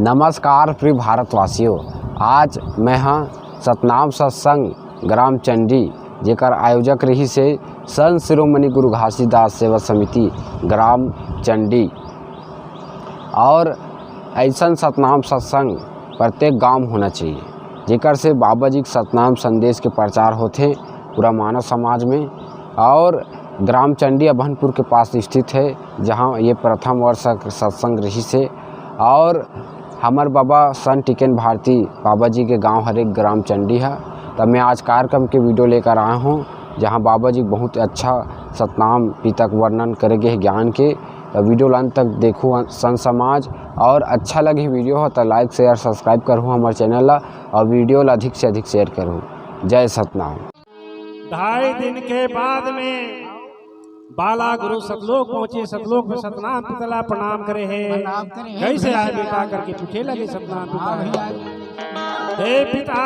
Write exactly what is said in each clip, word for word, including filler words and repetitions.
नमस्कार प्रिय भारतवासियों, आज मैं हाँ सतनाम सत्संग ग्राम चंडी, जेकर आयोजक रहिस हे संत शिरोमणि गुरु घासीदास सेवा समिति ग्राम चंडी। और ऐसन सतनाम सत्संग प्रत्येक गांव होना चाहिए, जेकर से बाबा जी के सतनाम संदेश के प्रचार होथे पूरा मानव समाज में। और ग्राम चंडी अभनपुर के पास स्थित है, जहां ये प्रथम वर्ष सत्संग रहिस हे। और हमर बाबा संत टिकेन भारती बाबा जी के गांव हरे ग्राम चंडी है। तब मैं आज कार्यक्रम के वीडियो लेकर आया हूं, जहां बाबा जी बहुत अच्छा सतनाम पिता के वर्णन करे गे हे ज्ञान के। तो वीडियो ला अंत तक देखू संत समाज, और अच्छा लगे वीडियो हो तो like share subscribe करू हमर चैनल ला, और वीडियो ला अधिक से अधिक share करू। जय सतनाम। ढाई दिन के बाद में बाला गुरु सतलोक पहुंचे, सतलोक में सतनाम पिता ला प्रणाम करे हे। प्रणाम करे हे। कैसे आए बेटा करके पूछे लगे सतनाम पिता। हाँ भैया। हे पिता,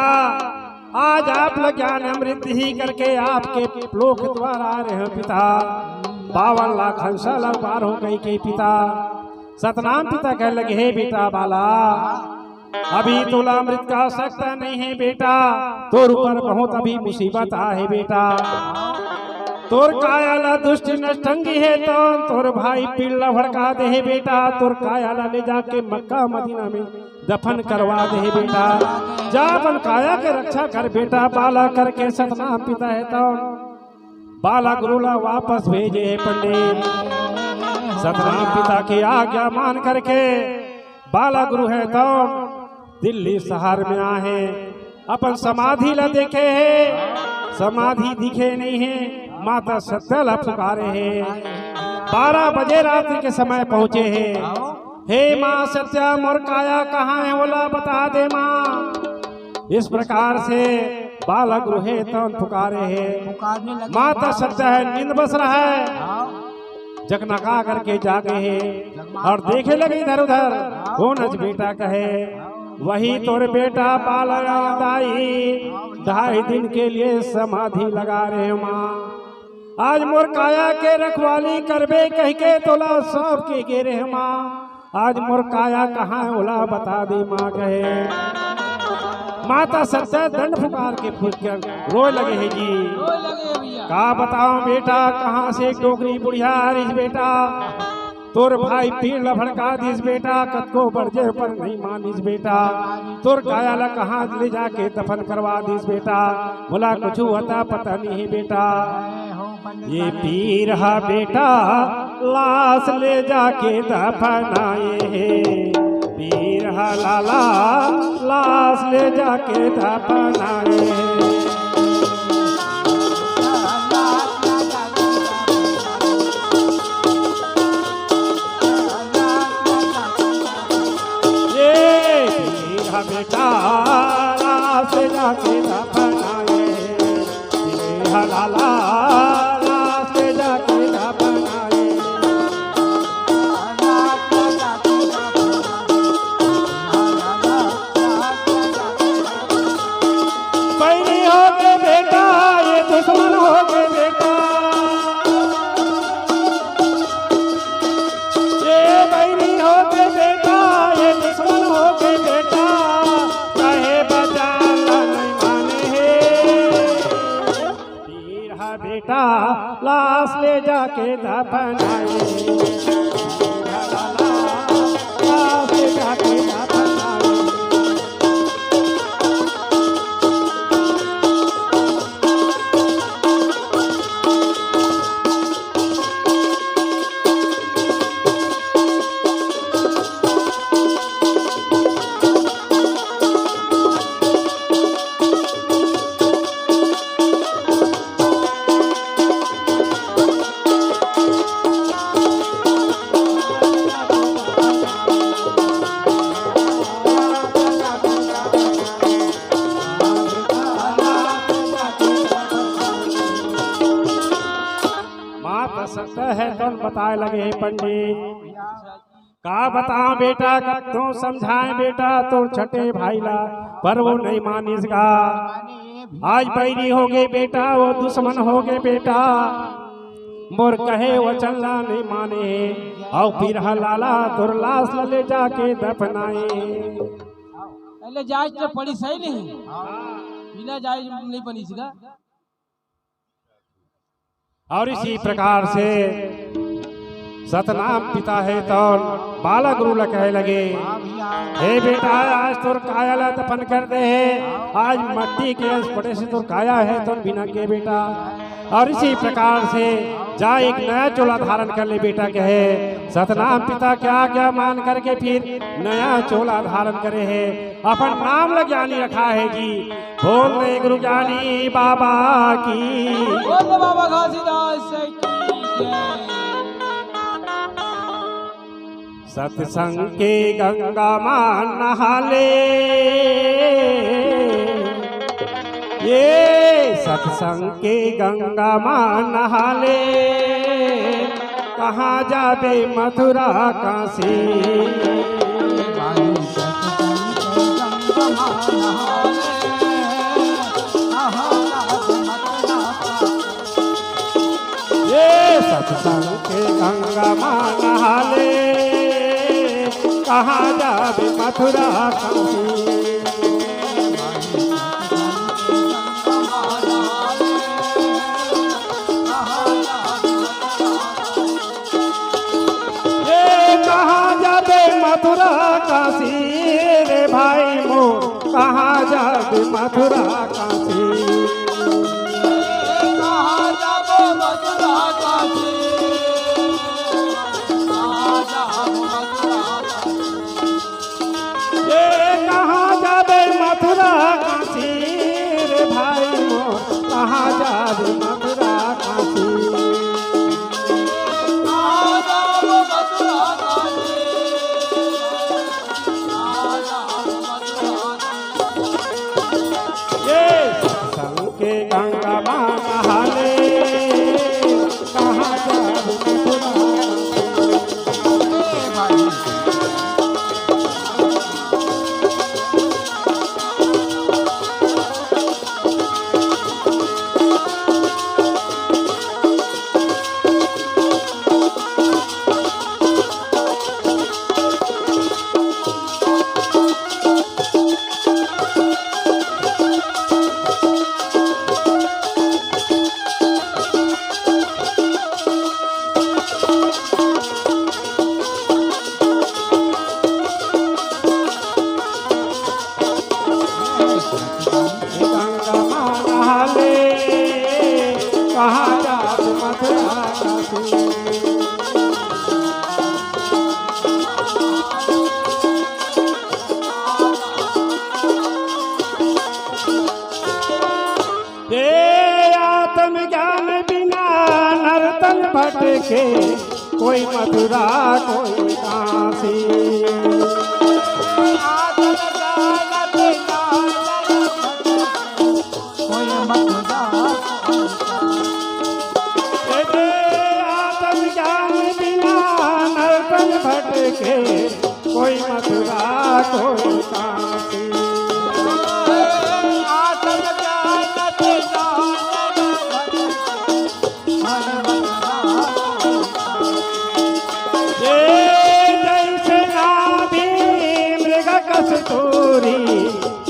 आज आप ला ज्ञान अमृत ही करके आपके लोक द्वार आ रहे हैं पिता। बावन लाख हंसा ला उबार हो गई के पिता। सतनाम पिता कहे लगे, हे बेटा बाला, अभी तोला अमृत का आवश्यकता नहीं है बेटा, तोर ऊपर बहुत अभी मुसीबत आ है बेटा। तोर काया ला दुष्ट नष्टंगी है तो तोर भाई पीड़ ला भड़का दे है बेटा, तोर काया ला ले जाके मक्का मदीना में दफन करवा दे है बेटा। जा अपन काया के रक्षा कर बेटा, बाला करके सतनाम पिता है तो बाला गुरु ला वापस भेजे हे पंडित। सतनाम पिता की आज्ञा मान करके बाला गुरु है तो दिल्ली शहर में आहे, अपन समाधि ला देखे हे, समाधि दिखे नहीं है, माता सत्या ला पुकारे हे। बारह बजे रात्रि के समय पहुंचे हे। हे माँ सत्या, मोर काया कहाँ है, ओला बता दे माँ। इस प्रकार से बाला गुरु हे तौन पुकारे हे। पुकारने लगे। माता सत्या है, नींद बस रहा है। हाँ। जगनगा करके जागे हे जगमगा और देखे लगे इधर उधर, हाँ। कौन अच बेटा कहे, वही तोर बेटा बाला दाई, ढाई दिन के लिए समाधि लगा रहे माँ। आज मोर काया के रखवाली करबे कह के तोला सौंप के गे रहे माँ। आज मोर काया कहाँ है, ओला बता दे माँ कहे। माता सत्या दंड फुकार के फूट के रोए लगे हे जी। रोए लगे हे भैया। का बताओ बेटा, कहाँ से एक डोकरी बुढ़िया आ रही बेटा। तोर भाई पीड़ ला भड़का दिस बेटा, कतको बरजे पर नहीं मानिस बेटा। तोर काया ला कहाँ ले जाके दफन करवा दिस बेटा, मोला कुछ अता पता नहीं बेटा। ये पीर हा बेटा लाश ले जाके दफनाए हे, पीर हा लाला लाश ले जाके दफनाए हे। ये पीर हा बेटा लाश ले जाके दफनाए हे। बैरी हो के बेटा, ये दुश्मन हो के बेटा। ये बैरी हो के बेटा, ये दुश्मन हो के बेटा, कहे बचान ला नहीं माने हे। पीर हा बेटा लाश ले जाके दफनाए। लाश ले जाके दफनाए। माता सत्य है तौन बताए लगे हे पंडित। का बताओ बेटा, कतनो समझाए बेटा तोर छठे भाई ला, पर वो नहीं मानिस गा। आज बैरी हो गे बेटा, वो दुश्मन हो गे बेटा। मोर कहे वचन ला नहीं माने हे, अउ पिरहा लाला तोर लाश ला ले जाके दफनाए। पहले जाए तो पड़ी सही नहीं, बिना जाए नहीं बनी सीधा। और इसी प्रकार से सतनाम पिता हे तौन बाला गुरु ला कहे लगे, "हे बेटा, आज तोर काया ला दफन कर दे हे, आज मट्टी के अस पड़े से तोर काया हे तौन बिना के बेटा।" और इसी प्रकार से जा एक नया चोला धारण कर ले बेटा, कहे सतनाम पिता के आज्ञा मान करके फिर नया चोला धारण करे हे, अपन नाम ला ज्ञानी रखा हे जी। बोल दे गुरु ज्ञानी बाबा की। बोल दे बाबा घासीदास की जय। सत्संग के गंगा मा नहा ले, ये सत्संग के गंगा मा नहा ले, कहाँ जाबे मथुरा काशी। ये सत्संग के गंगा मा नहा ले, कहाँ जाबे मथुरा काशी। ये कहाँ जाबे मथुरा काशी रे भाई मोर, कहाँ जाबे मथुरा काशी। कहाँ जाबे मथुरा काशी, कहाँ जाबे मथुरा काशी। ये कहाँ जाबे मथुरा काशी रे भाई मोर, कहाँ जाबे मथुरा काशी। कहाँ जाबे मथुरा काशी। ये सत्संग के गंगा मा नहा ले, कहाँ जाबे मथुरा काशी। गंगा मा नहा ले, कहाँ जाबे मथुरा काशी। हे आत्म ज्ञान बिना नर तन भटके, कोई मथुरा कोई काशी। आत्म ज्ञान बिना नर तन भटके, कोई मथुरा कोई काशी। हे आत्म ज्ञान बिना नर तन भटके, कोई मथुरा कोई काशी। ये जैसे नाभी मृग कस्तूरी,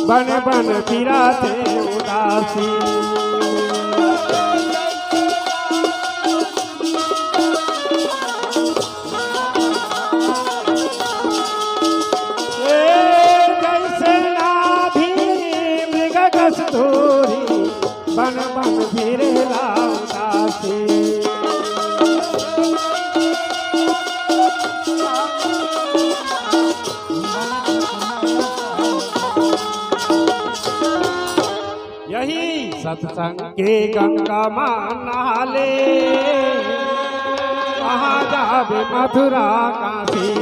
बन बन फिरथे उदासी। ए जैसे नाभी मृग कस्तूरी, बन बन फिरेला उदासी। यही सत्संग के गंगा मा नहा ले, कहाँ जाबे मथुरा काशी।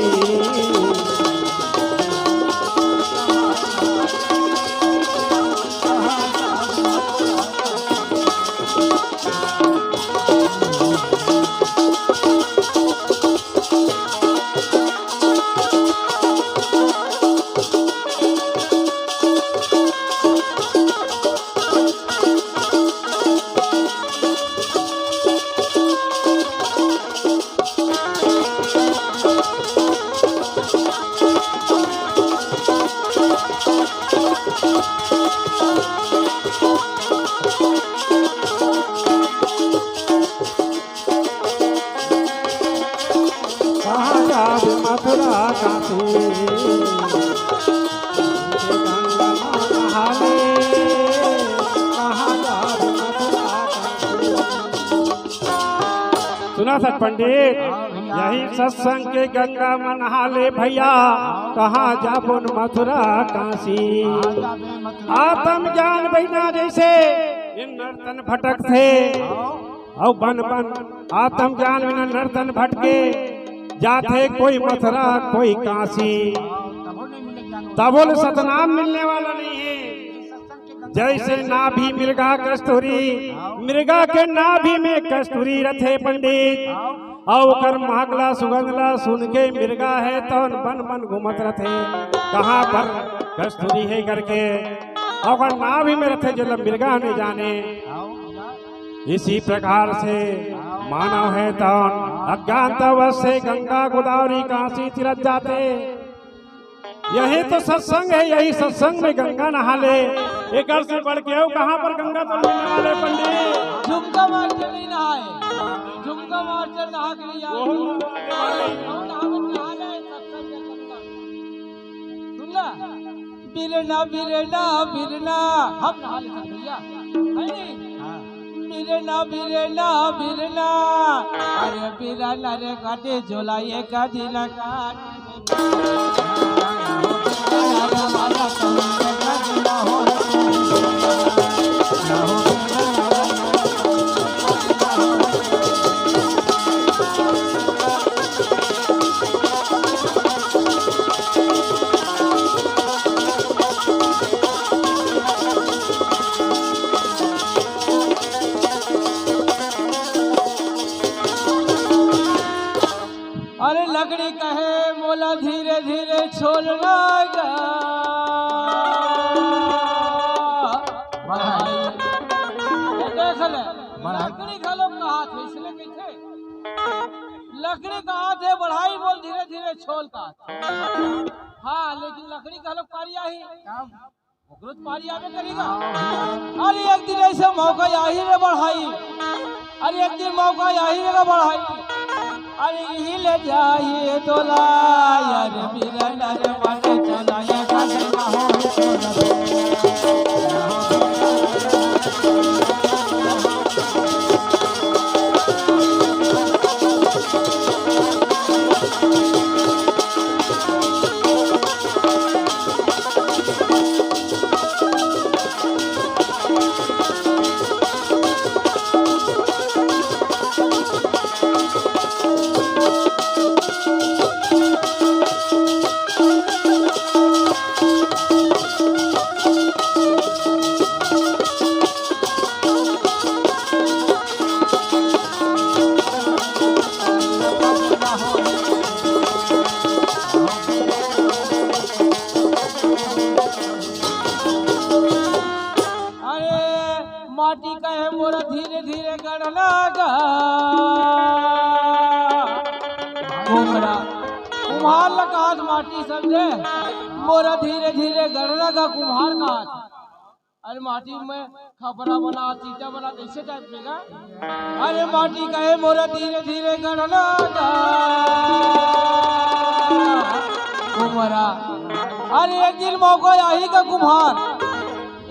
कहाँ जाब मथुरा काशी, गंगा नहाले, कहाँ जाब मथुरा काशी। सुना सक पंडित, हाँ भैया। यही सत्संग के गंगा म नहाले भैया, कहाँ जाबो न मथुरा काशी। कहाँ जाबे मथुरा आत्म ज्ञान बिना जैसे ये नर्तन भटकथे, हाँ। अउ बन बन आत्म ज्ञान बिना नर्तन भटके, जाथे कोई मथुरा कोई काशी, हाँ, तभो नहीं मिले ज्ञान। तभो ले सतनाम मिलने वाला नहीं है। जैसे नाभि मृगा कस्तूरी, मृगा के नाभि में कस्तूरी रथे पंडित, अउ ओकर महक ला सुगंध ला सुन के मृगा हे तौन बन बन घूमत रथे, कहाँ पर कस्तूरी हे करके, अउ ओकर नाभि में रथे जेला मृगा नहीं जाने। इसी प्रकार से मानव हे तौन अज्ञानतावश से गंगा गोदावरी काशी तीरथ जाथे। यही तो सत्संग है, यही सत्संग में गंगा नहा ले। एकर से बढ़ के अउ कहाँ पर गंगा तल मिलने वाले पंडित? झुमका मास्टर नहीं नहाए, झुमका मास्टर नहा के नहीं आए। बहुत नहा ले, नहा ले, सत्संग के सत्संग। सुन ना, बिरना बिरना बिरना, हम नहा लेते भैया, है नहीं? हाँ। बिरना बिरना बिरना, अरे बिरना रे काटे झोला ये का दिन काट। अरे लकड़ी कहे मोला धीरे धीरे छोलना गा। बढ़ाई। ये देख ले, बढ़ाई। लकड़ी घलो कहाथे, इसलिए कहिथे। लकड़ी कहाथे, बढ़ाई बोल धीरे धीरे छोल कहाथे। हाँ, लेकिन लकड़ी घलो पारी आही। ओकरो तो पारी आबे करेगा। अरे एक दिन ऐसे मौका आही रे बढ़ाई, अरे एक दिन मौका आही रे बढ़ाई, अरे यही ले जाही तोला, यार बिरन रे बाटे चला ये गाना हो। अरे माटी कहे मोरा धीरे धीरे गढ़ना गा। कुम्हरा, कुम्हार ला कहात माटी समझे, मोरा धीरे धीरे गढ़ना गा कुम्हार कहात। अरे माटी में खपरा बना, ईटा बना, कैसे टाइप में गा? अरे माटी कहे मोरा धीरे धीरे गढ़ना गा कुम्हरा। अरे एक दिन मौका आही का कुम्हार,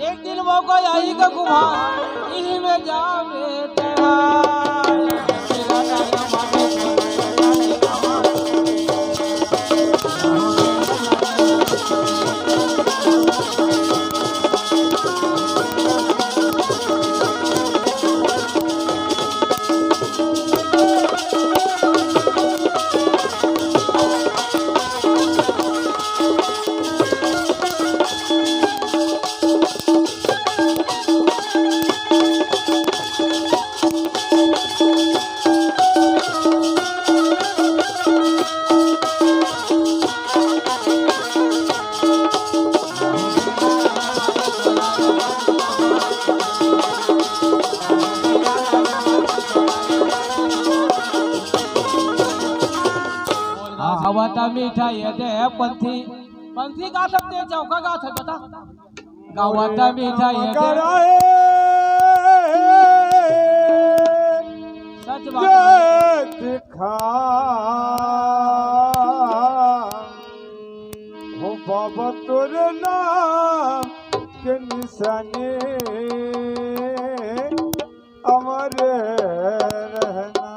एक दिन मौका आही का कुम्हार, इही में जावे तैयार। आवता मिठाई दे पंथी, पंथी गात हस ते चौका गात हस बता। गावत मिठाई है। गराए सच बात है। जत खा हो बाबा तोरे नाम के निशानी अमर रहना।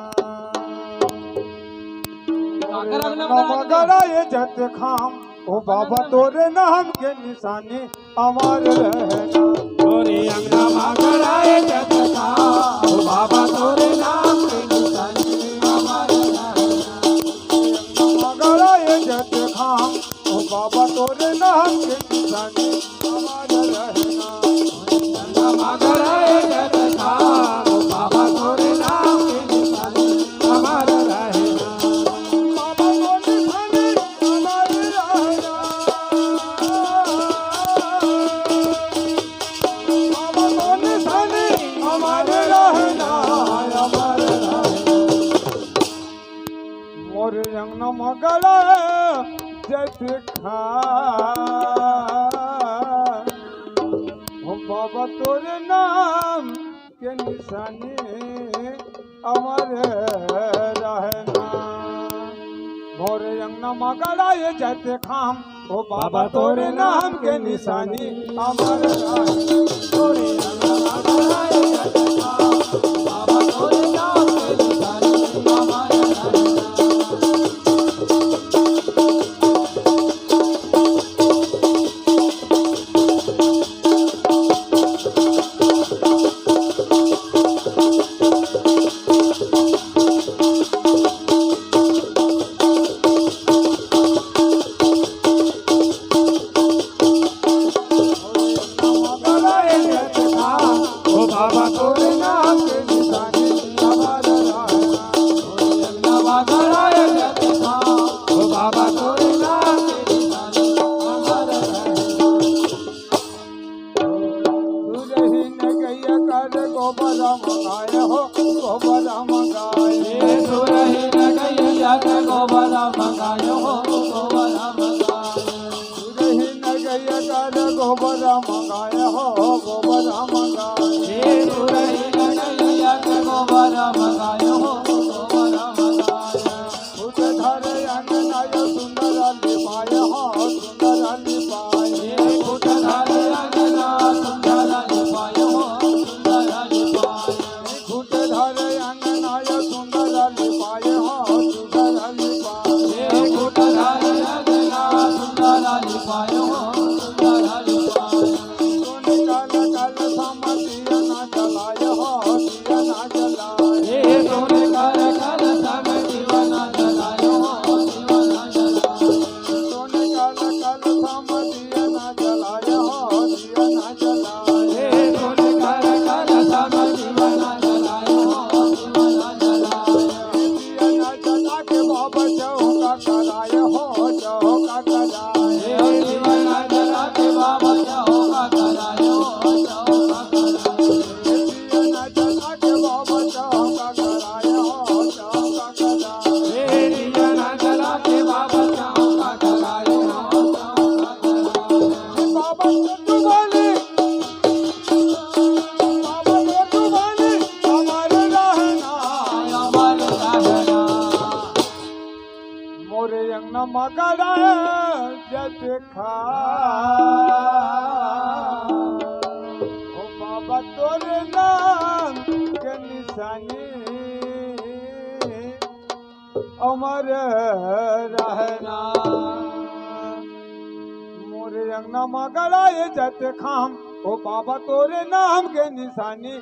मगरा ये जत खाम, ओ बाबा तोरे नाम के निशानी अमर रहना। तोरे अंगना मगरा ये जत खाम, ओ बाबा तोरे नाम के निशानी अमर रहना। मगरा ये जत खाम, ओ बाबा तोरे नाम के निशानी अमर रहना। मगरा ये जत खाम, ओ बाबा तोरे नाम के निशानी अमर रहना। बाबा तोरे निशानी अमर रहना। बाबा तोरे निशानी अमर रहना, अमर रहना। मोर अंगना मगरा जत खा, हो बाबा तोरे नाम के निशानी अमर रहना। मोर अंगना मगरा ये जत खाम, ओ बाबा तोरे नाम के निशानी अमर रहना। तोरे अंगना मगरा ये जत खाम, बाबा तोरे नाम के निशानी अमर रहना। ओ बाबा तोरे नाम के निशानी अमर रहना। ओ बाबा तोरे नाम के निशानी अमर रहना। सुरही न गैया कर गोबर मंगाए हो, गोबर मंगाए। सुरही न गैया कर गोबर मंगाए हो, गोबर मंगाए। सुरही न गैया कर गोबर मंगाए हो, गोबर मंगाए। सुरही न गैया कर गोबर मंगाए हो, गोबर मंगाए। फूट धरे अंगना यो सुंदर लिपाय हो, सुंदर लिपाय। फूट धरे अंगना सुंदर लिपाय हो, सुंदर लिपाय। फूट धरे अंगना यो सुंदर लिपाय हो, सुंदर लिपाय। फूट धरे अंगना सुंदर लिपाय हो, सुंदर लिपाय। सोने काल काल समतिया ना जलाय हो, दिया ना जलाय। हे सोने काल काल समतिया ना जलाय हो, दिया ना जलाय। सोने काल काल समतिया ना जलाय हो, दिया ना जलाय। हे सोने काल काल समतिया ना जलाय हो, दिया ना जलाय। दिया ना जला के बाबा चौका कराय हो, चौका कराय। हे दिया ना जला के बाबा चौका कराय हो, चौका कराय। मोरे अंगना मगरा जत खा। ओ बाबा तोरे नाम के निशानी अमर रहना। मोरे अंगना मगरा ये जत खाम, ओ बाबा तोरे नाम के निशानी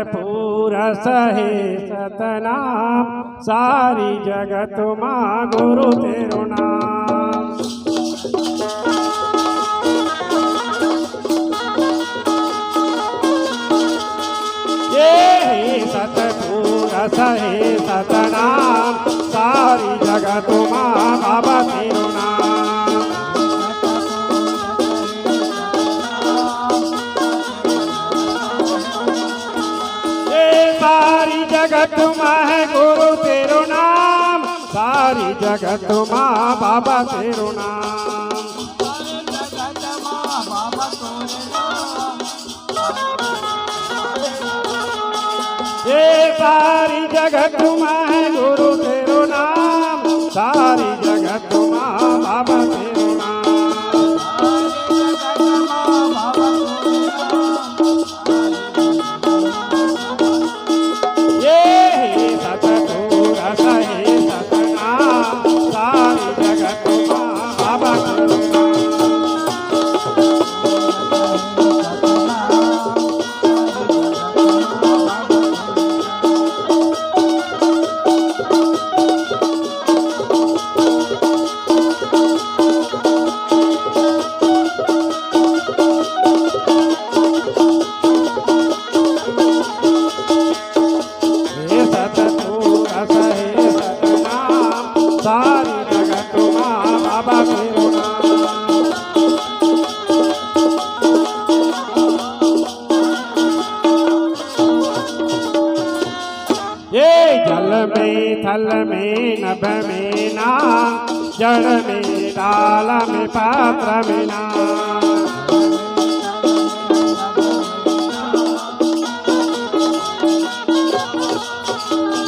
पूरस हे सतनाम, सारी जगत मा गुरु तेरो नाम। ये हे सतपुरस हे सतनाम, सारी जगत मा बाबा तेरो नाम। ये सारी जगत मा हे गुरु तेरो नाम, सारी जगत मा बाबा तेरो नाम। ये सारी जगत मा हे गुरु तेरो नाम, सारी जगत मा बाबा तेरो नाम। ये हे सतपुरस हे सतनाम, सारी जगत मा बाबा तेरो नाम। हे सतपुरस हे सतनाम, सारी जगत मा बाबा तेरो नाम। ये जल में थल में नभ में नाम, जड़ में डाल में पात्र में नाम।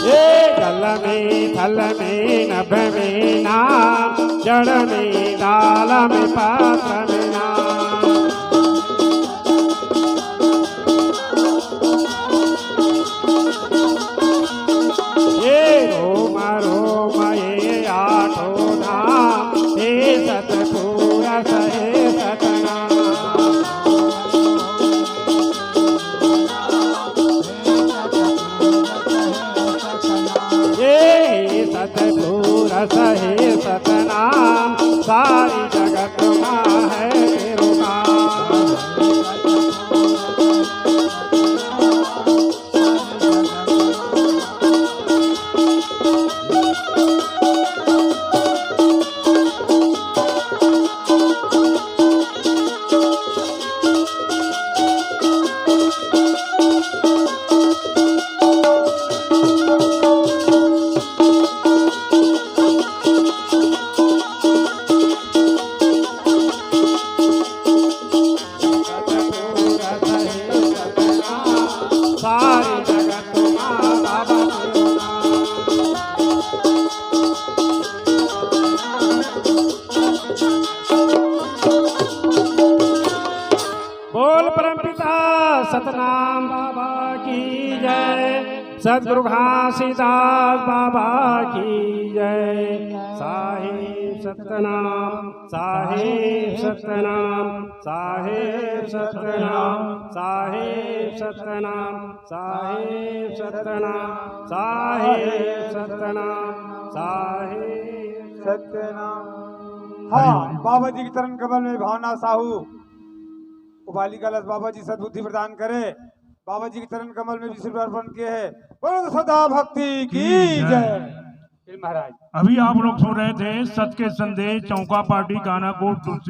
ये जल में थल में नभ में नाम, जड़ में डाल में पात्र में नाम। ये रोम रोम ये आठों धाम, हे सतपुरस हे सतनाम। ये हे सतपुरस हे सतनाम, सारी जगत मा हे तेरो नाम। बोल परमपिता सतनाम बाबा की जय, सतगुरु घासीदास बाबा की जय। साहेब सतनाम, साहेब सतनाम, साहेब सतनाम, साहेब सतनाम, साहेब सतनाम, साहेब सतनाम, साहेब सतनाम। हाँ, बाबा जी के चरण कमल में भावना साहू, उबाली कलश बाबा जी सद्बुद्धि प्रदान करे। बाबा जी के चरण कमल में विश्व अर्पण किए हैं। बोलो सदा भक्ति की जय। महाराज, अभी आप लोग सुन रहे थे सत के संदेश, चौका पार्टी, कानाकोट, तुलसी